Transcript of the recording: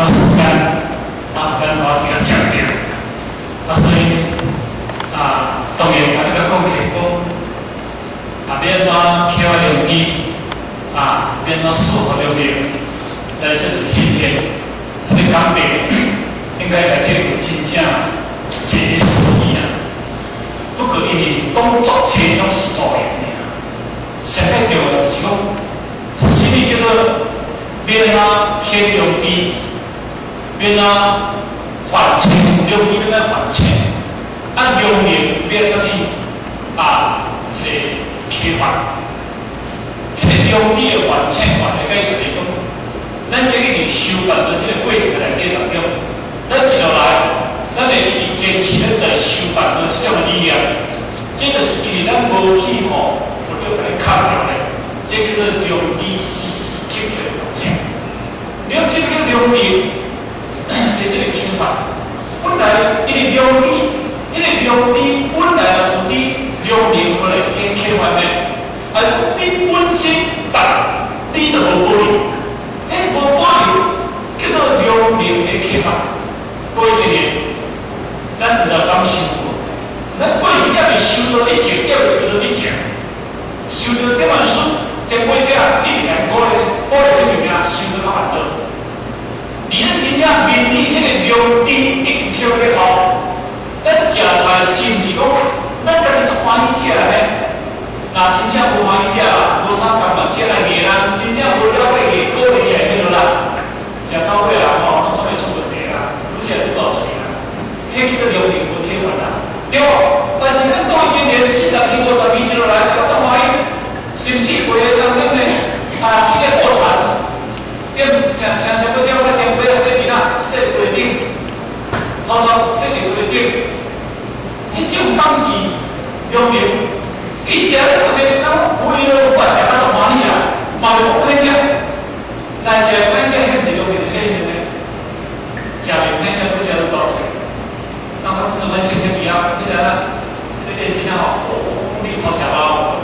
寡時間，啊，咱頭去較食著，啊，所以啊，當然咱咧講起講，啊，欲按怎啟發良知，啊，欲按怎賜予良能，來這是天天，這个講題應該內底有真正一個詩意啊。不過因為講足濟攏是助言爾，上較重要就是講，啥物叫做欲按怎顯良知，欲按怎還清，良知欲按怎還清，啊良能欲按怎去啊，這个啟發，彼个良知的還清，嘛是解釋來講，咱這個佇修辦的這个過程內底當中，咱一路來，咱會一直堅持咱在修辦的這種理念，這就是因為咱無去吼，有要共你砍掉的，這叫做良知時時刻刻的調整。良知叫良能的這個啟發，本來因為良知，彼个良知本來就自佇良能過來去啟發的，啊，你本身捌，你就無保留，彼無保留叫做良能的啟發。過一年，咱毋知有感受無？咱過去猶未受到你情，猶未受到你情，受到這本書前輩者一直嫌鼓勵，鼓勵這物件受到較辦多。而咱真正面對彼个良知已經啟發了後，咱食菜是毋是講，咱家己足歡喜食呢？若真正無歡喜食啦，無啥甘願食來硬啦，真正無了解去鼓勵起來彼落啦，食到尾啊吼，攏總會出問題啦，愈食愈夠喙啦，彼叫做良能無體發啦，對無？但是咱各位青年40年、50年一落來，食到足歡喜，甚至有的當中呢，啊，去咧過田，點聽聽聽要叫我點要洗伫哪，洗佇櫃頂，統統洗佇櫃頂，彼種敢是良能？伊食咧過程，咱不亦樂乎啊，食甲足歡喜啊，嘛袂講歹食。但食歹食，彼毋是良能的體現呢？食袂歹食，愈食愈夠喙。那講什麼先天比較，彼個啦，彼個電視啊吼，你偷食包，